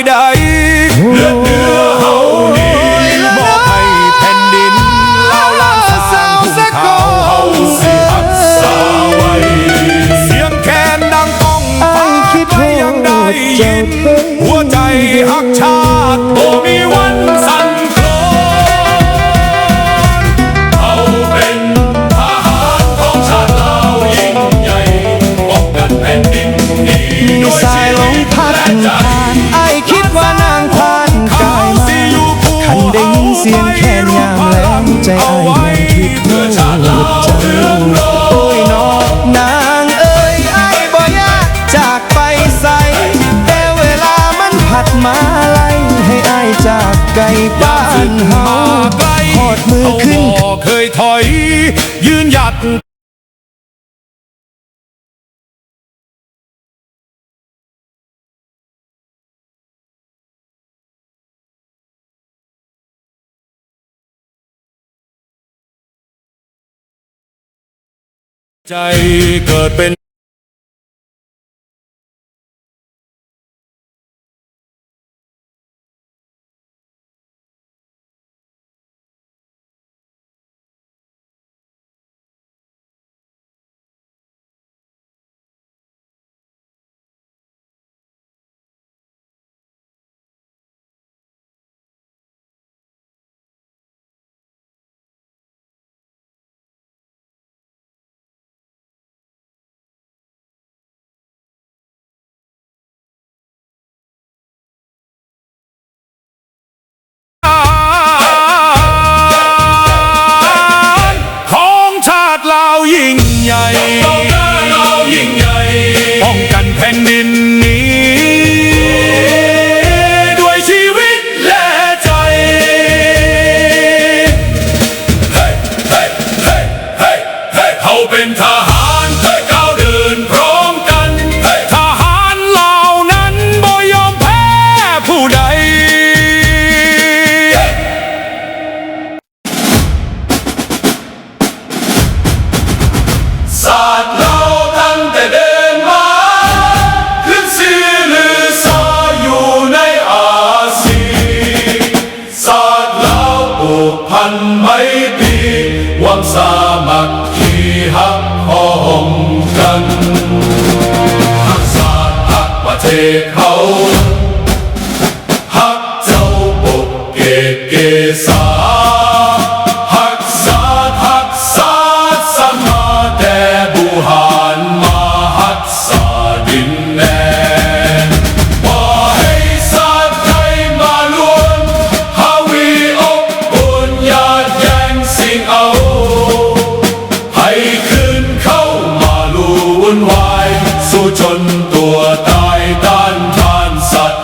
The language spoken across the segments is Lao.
ໃດ ເລືອດເນື້ອເຮົານີ້ມອບໃຫ້ແຜ່ນດິນລາວລ້ານຊ້າງ ເຮົາຊິຮັກສາໄວ້ ສຽງແຄນດັງກ້ອງຟ້າໄກຍັງໄດ້ຍິນ ຫົວໃຈຮັກຊາດບໍ່ມີວັນສັ່ນ ເຮົາເປັນທະຫານຂອງຊາດລາວຍິ່ງໃຫຍ່ ປ້ອງກັນແຜ່ນດິນນີ້ດ້ວຍຊີວິດແລະໃຈ ອ້າຍຄິດວ່ານາງຄວານກາຍມາ ຄັນໄດ້ຍິນສຽງແຄນຍາມແລງ ໃຈອ້າຍມ່ວນຄິດຮອດເຈົ້າ ໂອ້ຍເນາະ ນາງເອີຍ ອ້າຍບໍ່ຢາກຈາກ ໄປໃສ ແຕ່ເວລາມັນພັດມາໄລ່ ໃຫ້ອ້າຍຈາກໄກບ້ານເຮົາ ຮອດມື້ຄືນ ບໍ່ເຄີຍຖອຍ ຢືນຢັດ ໃຈເກີດເປັນ ຂອງຊາດລາວຍິ່ງໃຫຍ່ ປ້ອງກັນແຜ່ນດິນນີ້ ດ້ວຍຊີວິດແລະໃຈ ເຮົາເປັນທະຫານທີ່ກ້າວເດີນພ້ອມກັນ ທະຫານລາວນັ້ນບໍ່ຍອມແພ້ຜູ້ໃດ ຊາດລາວຕັ້ງແຕ່ເດີນມາ ຂຶ້ນຊື່ລືຊາຢູ່ໃນອາຊີ ຊາດລາວຜູກພັນໄມຕີ ຫວັງສາມັກຄີຮັກພ້ອມກັນ ຮັກຊາດຮັກປະເທດເຮົາ ຮັກເຈົ້າປົກເກກເກສາ ຮັກຊາດຮັກຊາດສະມາ ແຕ່ບູຮານມາຮັກ ສາດິນແດນ ບໍ່ໃຫ້ຊາດໃດມາລວນ ຫາວິອົບອຸ່ນ ຢາດແຍ່ງຊິງເອົາ ໃຫ້ຄືນເຂົ້າມາລຸວຸ່ນວາຍ ສູ້ຈົນຕົວຕາຍຕ້ານທານສັດ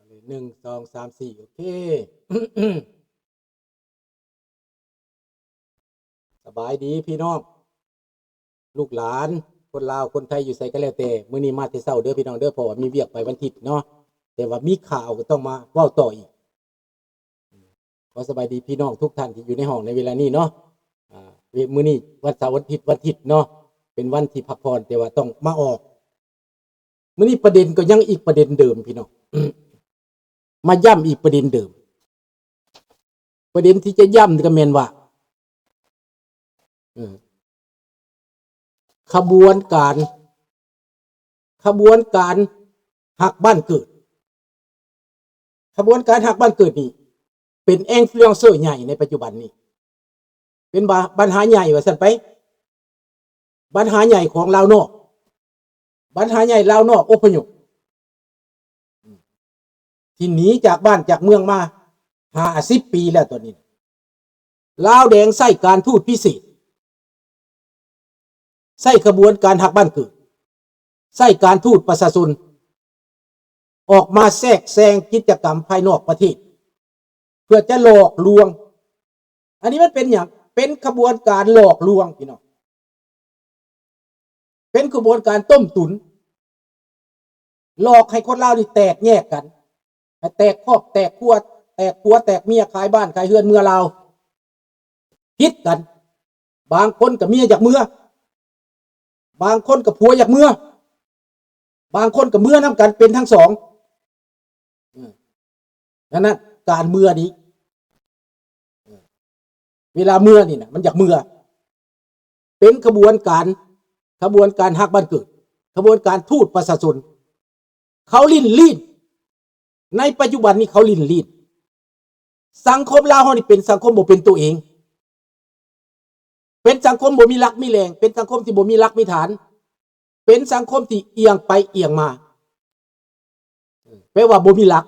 ໜຶ່ງ ສອງ ສາມ ສີ່ ໂອເຄ. ສະບາຍດີພີ່ນ້ອງ ລູກຫຼານ ຄົນລາວ ຄົນໄທ ຢູ່ໃສກໍແລ້ວແຕ່. ມື້ນີ້ມາແຕ່ເຊົ້າເດີພີ່ນ້ອງເດີ ເພາະວ່າມີວຽກໄປວັນທິດເນາະ, ແຕ່ວ່າມີຂ່າວກໍຕ້ອງມາເວົ້າຕໍ່ອີກ. ຂໍສະບາຍດີພີ່ນ້ອງທຸກທ່ານທີ່ຢູ່ໃນຫ້ອງໃນເວລານີ້ເນາະ. ອາ ມື້ນີ້ວັນເສົາ ວັນທິດ ວັນທິດເນາະ ເປັນວັນທີ່ພັກຜ່ອນ ແຕ່ວ່າຕ້ອງມາອອກ. ມື້ນີ້ປະເດັນກໍຍັງອີກປະເດັນເດີມພີ່ນ້ອງ ມາຢ້ຳອີກປະເດັນເດີມ. ປະເດັນທີ່ຈະຢ້ຳກໍແມ່ນວ່າ ເອີ ຂະບວນການ ຂະບວນການຮັກບ້ານເກີດ. ຂະບວນການຮັກບ້ານເກີດນີ້ ເປັນ influencer ໃຫຍ່ໃນປັດຈຸບັນນີ້ ເປັນ ບັນຫາໃຫຍ່ວ່າຊັ້ນໄປ, ບັນຫາໃຫຍ່ຂອງລາວນອກ, ບັນຫາໃຫຍ່ລາວນອກອົບພະຍົບ ທີ່ໜີຈາກບ້ານຈາກເມືອງມາຫ້າສິບປີແລ້ວ. ຕອນນີ້ລາວແດງໃຊ້ການທູດພິເສດ ໃຊ້ຂະບວນການຮັກບ້ານເກີດ, ໃຊ້ການທູດປະຊາຊົນ ອອກມາແຊກແຊງກິດຈະກຳພາຍນອກປະເທດ ເພື່ອຈະຫຼອກລວງ. ອັນນີ້ມັນເປັນຫຍັງ? ເປັນຂະບວນການຫຼອກລວງພີ່ນ້ອງ, ເປັນຂະບວນການຕົ້ມຕຸນ ຫຼອກໃຫ້ຄົນລາວນີ້ແຕກແຍກກັນ, ໃຫ້ແຕກຄອບແຕກຄົວ, ແຕກຜົວແຕກເມຍ, ຂາຍບ້ານຂາຍເຮືອນເມືອລາວ, ຜິດກັນ. ບາງຄົນກໍເມຍຢາກເມືອ, ບາງຄົນກໍຜົວຢາກເມືອ, ບາງຄົນກໍເມືອນຳກັນເປັນທັງສອງ. ເອີ ນັ້ນນະ ການເມືອນີ້ ເອີ ເວລາເມືອນີ້ນະ ມັນຢາກເມືອ. ເປັນຂະບວນການ, ຂະບວນການຮັກບ້ານເກີດ, ຂະບວນການທູດປະຊາຊົນ. ເຂົາຫຼິ້ນລີ້ນ, ໃນປັດຈຸບັນນີ້ເຂົາຫຼິ້ນລີ້ນ. ສັງຄົມລາວເຮົານີ້ເປັນສັງຄົມບໍ່ເປັນຕົວເອງ, ເປັນສັງຄົມບໍ່ມີຫຼັກມີແຫຼ່ງ, ເປັນສັງຄົມທີ່ບໍ່ມີຫຼັກມີຖານ, ເປັນສັງຄົມທີ່ອຽງໄປອຽງມາ. ແປວ່າບໍ່ມີຫຼັກ.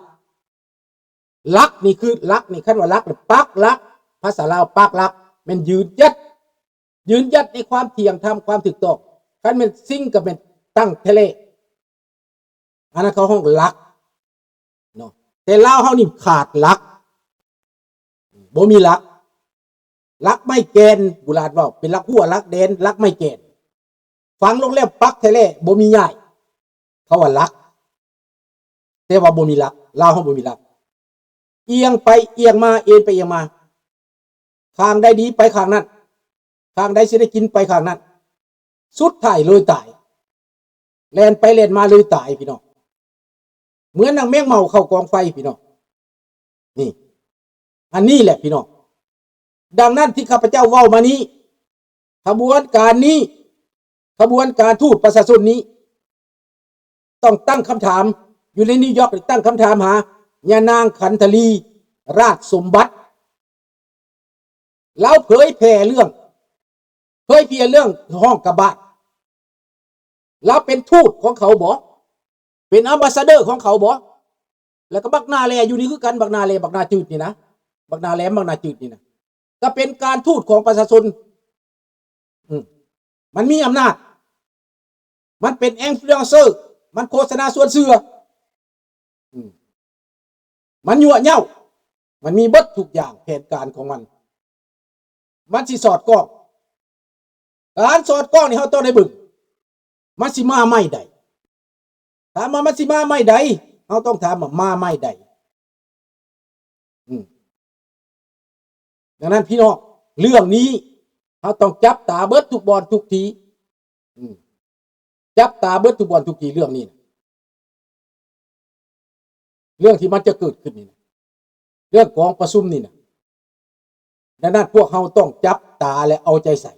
ຫຼັກນີ້ຄື ຫຼັກນີ້ ຄັນວ່າຫຼັກ ປັກຫຼັກ, ພາສາລາວປັກຫຼັກ ແມ່ນຢືນຢັດ, ຢືນຢັດໃນຄວາມທ່ຽງທຳ ຄວາມຖືກຕ້ອງ. ຄັນແມ່ນຊິງກໍແມ່ນຕັ້ງແທ້ແລະ ອັນນັ້ນເຂົາຮ້ອງຫຼັກເນາະ. ແຕ່ລາວເຮົານີ້ຂາດຫຼັກ, ບໍ່ມີຫຼັກ. ຫຼັກໄມ້ແກ່ນ ບູຮານເວົ້າ ເປັນຫຼັກຮົ້ວ ຫຼັກແດນ ຫຼັກໄມ້ແກ່ນ. ຝັງລົງແລ້ວປັກແທ້ແລະ ບໍ່ມີຍ້າຍ. ເຂົາວ່າຫຼັກ ແຕ່ວ່າບໍ່ມີຫຼັກ. ລາວເຮົາບໍ່ມີຫຼັກ, ອຽງໄປອຽງມາ ເອນໄປອຽງມາ, ຂ້າງໃດດີໄປຂ້າງນັ້ນ, ຂ້າງໃດຊິໄດ້ກິນໄປຂ້າງນັ້ນ. ສຸດທ້າຍເລີຍຕາຍ, ແລ່ນໄປແລ່ນມາເລີຍຕາຍພີ່ນ້ອງ, ເໝືອນໜັງແມງເມົາເຂົ້າກອງໄຟພີ່ນ້ອງ. ນີ້ ອັນນີ້ແຫຼະພີ່ນ້ອງ. ດັ່ງນັ້ນທີ່ຂ້າພະເຈົ້າເວົ້າມານີ້ ຂະບວນການນີ້ ຂະບວນການທູດປະຊາຊົນນີ້ ຕ້ອງຕັ້ງຄຳຖາມ, ຢູ່ໃນນິວຢອກນີ້ຕັ້ງຄຳຖາມຫາຍານາງຂັນທະລີ ລາດສົມບັດ. ລາວເຜີຍແຜ່ເລື່ອງ, ເຜີຍແຜ່ເລື່ອງຮ້ອງກະບາດ. ລາວເປັນທູດຂອງເຂົາບໍ? ເປັນ ambassador ຂອງເຂົາບໍ? ແລ້ວກໍບັກໜ້າແຫຼຢູ່ນີ້ຄືກັນ, ບັກໜ້າແຫຼ ບັກໜ້າຈືດນີ້ນະ, ບັກໜ້າແຫຼມ ບັກໜ້າຈືດນີ້ນະ, ກໍເປັນການທູດຂອງປະຊາຊົນ. ອືມ ມັນມີອຳນາດ, ມັນເປັນ influencer, ມັນໂຄສະນາຊວນເຊື່ອ. ອືມ ມັນຍົວະເຍົາ, ມັນມີເບິດທຸກຢ່າງ ແຜນການຂອງມັນ. ມັນຊິສອດກ້ອງ, ການສອດກ້ອງນີ້ເຮົາຕ້ອງໄດ້ເບິ່ງ ມັນຊິມາໄມ້ໃດ. ຖາມວ່າມັນຊິມາໄມ້ໃດ? ເຮົາຕ້ອງຖາມວ່າມາໄມ້ໃດ? ອືມ ດັ່ງນັ້ນພີ່ນ້ອງ ເລື່ອງນີ້ເຮົາຕ້ອງຈັບຕາເບິດທຸກບ່ອນທຸກທີ່. ອືມ ຈັບຕາເບິດທຸກບ່ອນທຸກທີ່ເລື່ອງນີ້ນະ, ເລື່ອງທີ່ມັນຈະເກີດຂຶ້ນນີ້ນະ, ເລື່ອງກອງປະຊຸມນີ້ນະ. ດັ່ງນັ້ນພວກເຮົາຕ້ອງຈັບຕາ ແລະ ເອົາໃຈໃສ່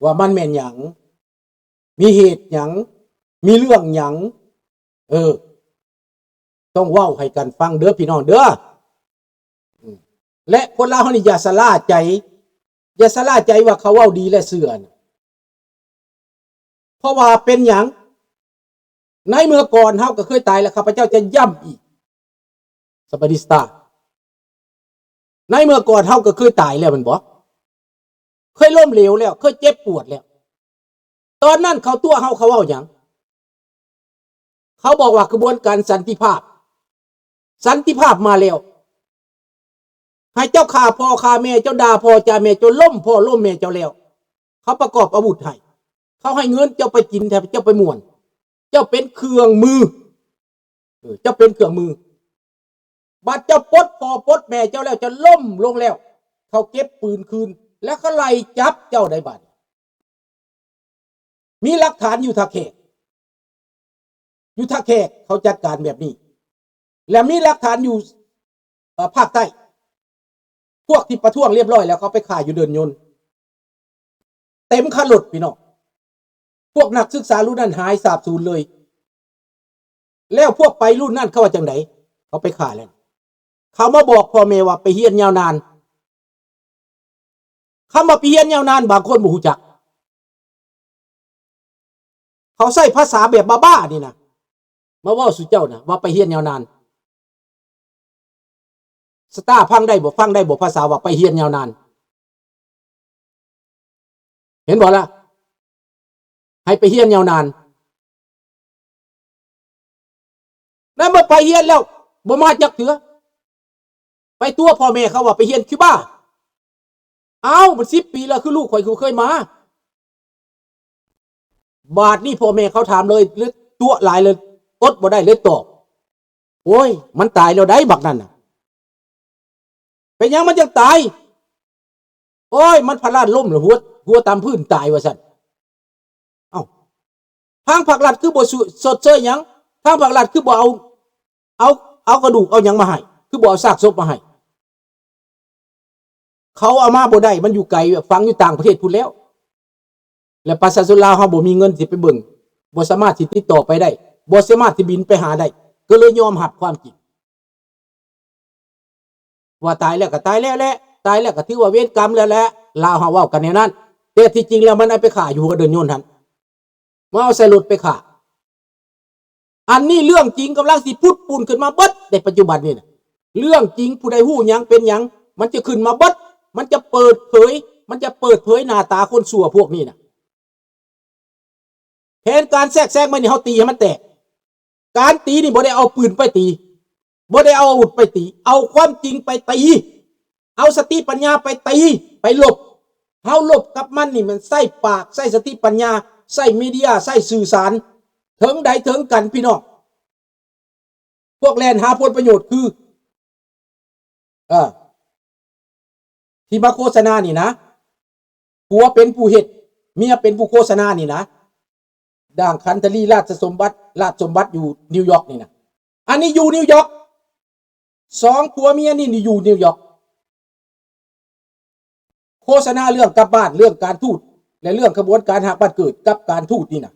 ວ່າມັນແມ່ນຫຍັງ, ມີເຫດຫຍັງ, ມີເລື່ອງຫຍັງ. ເອີ ຕ້ອງເວົ້າໃຫ້ກັນຟັງເດີພີ່ນ້ອງເດີ. ອືມ ແລະ ຄົນລາວເຮົານີ້ຢ່າຊະລ່າໃຈ, ຢ່າຊະລ່າໃຈວ່າເຂົາເວົ້າດີ ແລະ ເຊື່ອນະ. ເພາະວ່າເປັນຫຍັງ? ໃນເມື່ອກ່ອນເຮົາກໍເຄີຍຕາຍ ແລະ ຂ້າພະເຈົ້າຈະຢ້ຳອີກ. ສະບາຍດີ ສະຕາ. ໃນເມື່ອກ່ອນເຮົາກໍເຄີຍຕາຍແລ້ວແມ່ນບໍ່? ເຄີຍລົ້ມເຫຼວແລ້ວ, ເຄີຍເຈັບປວດແລ້ວ. ຕອນນັ້ນເຂົາຕົວະເຮົາ, ເຂົາເວົ້າຫຍັງ? ເຂົາບອກວ່າຂະບວນການສັນຕິພາບ, ສັນຕິພາບມາແລ້ວ. ໃຫ້ເຈົ້າຂ້າພໍ່ຂ້າແມ່ ເຈົ້າດ່າພໍ່ດ່າແມ່ ເຈົ້າລົ້ມພໍ່ລົ້ມແມ່ເຈົ້າແລ້ວ ເຂົາປະກອບອາວຸດໃຫ້ ເຂົາໃຫ້ເງິນເຈົ້າໄປກິນ ແທ້ເຈົ້າໄປມ່ວນ ເຈົ້າເປັນເຄື່ອງມື ເອີ ເຈົ້າເປັນເຄື່ອງມື. ບັດເຈົ້າປົດພໍ່ປົດແມ່ເຈົ້າແລ້ວ ເຈົ້າລົ້ມລົງແລ້ວ ເຂົາເກັບປືນຄືນ ແລ້ວເຂົາໄລ່ຈັບເຈົ້າໄດ້ບາດນີ້. ມີຫຼັກຖານຢູ່ທ່າແຂກ ຢູ່ທ່າແຂກເຂົາຈັດການແບບນີ້ ແລະ ມີຫຼັກຖານຢູ່ ເອີ ພາກໃຕ້ ພວກທີ່ປະທ້ວງລຽບຮ້ອຍແລ້ວ ເຂົາໄປຂ້າຢູ່ເດີ່ນຍົນ ເຕັມຄັນລົດພີ່ນ້ອງ. ພວກນັກສຶກສາລຸ້ນນັ້ນຫາຍສາບສູນເລີຍ. ແລ້ວພວກໄປລຸ້ນນັ້ນເຂົາວ່າຈັ່ງໃດ? ເຂົາໄປຂ້າແລ້ວ ເຂົາມາບອກພໍ່ແມ່ວ່າໄປຮຽນຍາວນານ. ຄຳວ່າໄປຮຽນຍາວນານ ບາງຄົນບໍ່ຮູ້ຈັກ ເຂົາໃຊ້ພາສາແບບບ້າໆນີ້ນະ ມາເວົ້າສູ່ເຈົ້ານະ ວ່າໄປຮຽນຍາວນານ. ສະຕາຟັງໄດ້ບໍ່? ຟັງໄດ້ບໍ່? ພາສາວ່າໄປຮຽນຍາວນານ ເຫັນບໍ່ລະ? ໃຫ້ໄປຮຽນຍາວນານ. ແລ້ວເມື່ອໄປຮຽນແລ້ວ ບໍ່ມາຈັກເທື່ອ ໄປຕົວະພໍ່ແມ່ເຂົາວ່າໄປຮຽນຄິວບາ. ອ້າວ ມັນສິບປີແລ້ວ ຄືລູກຂ້ອຍຄືບໍ່ເຄີຍມາ. ບາດນີ້ພໍ່ແມ່ເຂົາຖາມເລີຍ ເລີຍຕົວະຫຼາຍ ເລີຍອົດບໍ່ໄດ້ ເລີຍຕອບ ໂອ້ຍ ມັນຕາຍແລ້ວໃດ໋ ບັກນັ້ນນະ. ເປັນຫຍັງມັນຈັ່ງຕາຍ? ໂອ້ຍ ມັນພະລາດລົ້ມແລ້ວຫົວ ຫົວຕຳພື້ນຕາຍວ່າຊັ້ນ. ເອົ້າ ທາງພາກລັດຄືບໍ່ຊົດເຊີຍຫຍັງ? ທາງພາກລັດຄືບໍ່ເອົາ ເອົາ ເອົາກະດູກເອົາຫຍັງມາໃຫ້? ຄືບໍ່ເອົາຊາກສົບມາໃຫ້? ເຂົາເອົາມາບໍ່ໄດ້ ມັນຢູ່ໄກ ຝັງຢູ່ຕ່າງປະເທດພຸ້ນແລ້ວ ແລະ ປະຊາຊົນລາວເຮົາບໍ່ມີເງິນຊິໄປເບິ່ງ ບໍ່ສາມາດຊິຕິດຕໍ່ໄປໄດ້ ບໍ່ສາມາດຊິບິນໄປຫາໄດ້ ກໍເລີຍຍອມຮັບຄວາມຈິງ ວ່າຕາຍແລ້ວກໍຕາຍແລ້ວແຫຼະ ຕາຍແລ້ວກໍຖືວ່າເວນກຳແລ້ວແຫຼະ ລາວເຮົາເວົ້າກັນແນວນັ້ນ ແຕ່ທີ່ຈິງແລ້ວມັນເອົາໄປຂ້າຢູ່ຫົວເດີ່ນຍົນຫັ້ນ ມາເອົາໃສ່ລົດໄປຂ້າ. ອັນນີ້ເລື່ອງຈິງກຳລັງຊິປຸດປຸ້ນຂຶ້ນມາເບິດໃນປັດຈຸບັນນີ້ນະ ເລື່ອງຈິງ ຜູ້ໃດຮູ້ຫຍັງເປັນຫຍັງ ມັນຈະຂຶ້ນມາເບິດ ມັນຈະເປີດເຜີຍ ມັນຈະເປີດເຜີຍໜ້າຕາຄົນຊົ່ວພວກນີ້ນະ. ແຜນການແຊກແຊງມານີ້ ເຮົາຕີໃຫ້ມັນແຕກ. ການຕີນີ້ບໍ່ໄດ້ເອົາປືນໄປຕີ ບໍ່ໄດ້ເອົາອາວຸດໄປຕີ ເອົາຄວາມຈິງໄປຕີ ເອົາສະຕິປັນຍາໄປຕີ ໄປລົບ. ເຮົາລົບກັບມັນນີ້ ແມ່ນໃຊ້ປາກ ໃຊ້ສະຕິປັນຍາ ໃຊ້ເມເດຍ ໃຊ້ສື່ສານ ເຖິງໃດເຖິງກັນພີ່ນ້ອງ. ພວກແລ່ນຫາຜົນປະໂຫຍດຄື ເອີ ທີ່ມາໂຄສະນານີ້ນະ ຜົວເປັນຜູ້ເຮັດ ເມຍເປັນຜູ້ໂຄສະນານີ້ນະ ດ່າງຂັນທະລີ ລາຊະສົມບັດ ລາຊະສົມບັດຢູ່ນິວຢອກນີ້ນະ ອັນນີ້ຢູ່ນິວຢອກ ສອງຜົວເມຍນີ້ ນີ້ຢູ່ນິວຢອກ ໂຄສະນາເລື່ອງກັບບ້ານ ເລື່ອງການທູດ ແລະ ເລື່ອງຂະບວນການຮັກບ້ານເກີດກັບການທູດນີ້ນະ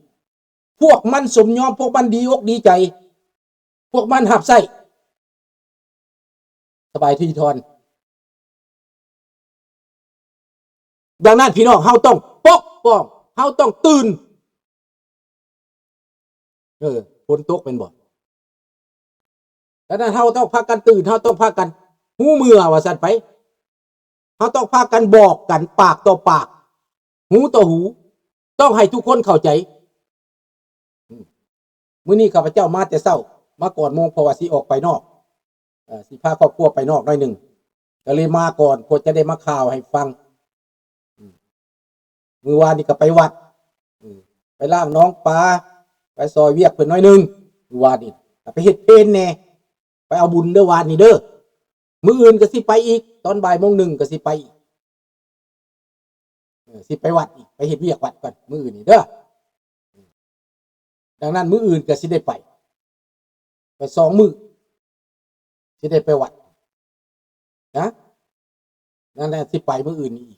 ພວກມັນສົມຍອມ ພວກມັນດີອົກດີໃຈ ພວກມັນຮັບໃຊ້. ສະບາຍທີທອນ. ດັ່ງນັ້ນ ພີ່ນ້ອງ ເຮົາຕ້ອງປົກປ້ອງ ເຮົາຕ້ອງຕື່ນ. ເອີ ຝົນຕົກແມ່ນບໍ່? ດັ່ງນັ້ນ ເຮົາຕ້ອງພາກັນຕື່ນ ເຮົາຕ້ອງພາກັນຮູ້ເມື່ອວ່າຊັ້ນໄປ. ເຮົາຕ້ອງພາກັນບອກກັນປາກຕໍ່ປາກ ຫູຕໍ່ຫູ ຕ້ອງໃຫ້ທຸກຄົນເຂົ້າໃຈ. ອືມ ມື້ນີ້ຂ້າພະເຈົ້າມາແຕ່ເຊົ້າ ມາກ່ອນໂມງ ເພາະວ່າຊິອອກໄປນອກ ເອີ ຊິພາຄອບຄົວໄປນອກໜ້ອຍໜຶ່ງ ກໍເລີຍມາກ່ອນ ເພື່ອຈະໄດ້ມາຂ່າວໃຫ້ຟັງ. ອືມ ມື້ວານນີ້ກໍໄປວັດ ອືມ ໄປລ້າງໜອງປາ ໄປຊ່ອຍວຽກເພິ່ນໜ້ອຍໜຶ່ງ. ມື້ວານນີ້ກໍໄປເຮັດເພນແດ່ ໄປເອົາບຸນເດີ້ ວານນີ້ເດີ້. ມື້ອື່ນກໍຊິໄປອີກ ຕອນບ່າຍໂມງໜຶ່ງກໍຊິໄປອີກ. ເອີ ຊິໄປວັດອີກ ໄປເຮັດວຽກວັດກ່ອນມື້ອື່ນນີ້ເດີ້. ດັ່ງນັ້ນ ມື້ອື່ນກໍຊິໄດ້ໄປ ໄປສອງມື້ ຊິໄດ້ໄປວັດນະ. ນັ້ນແຫຼະ ຊິໄປມື້ອື່ນນີ້ອີກ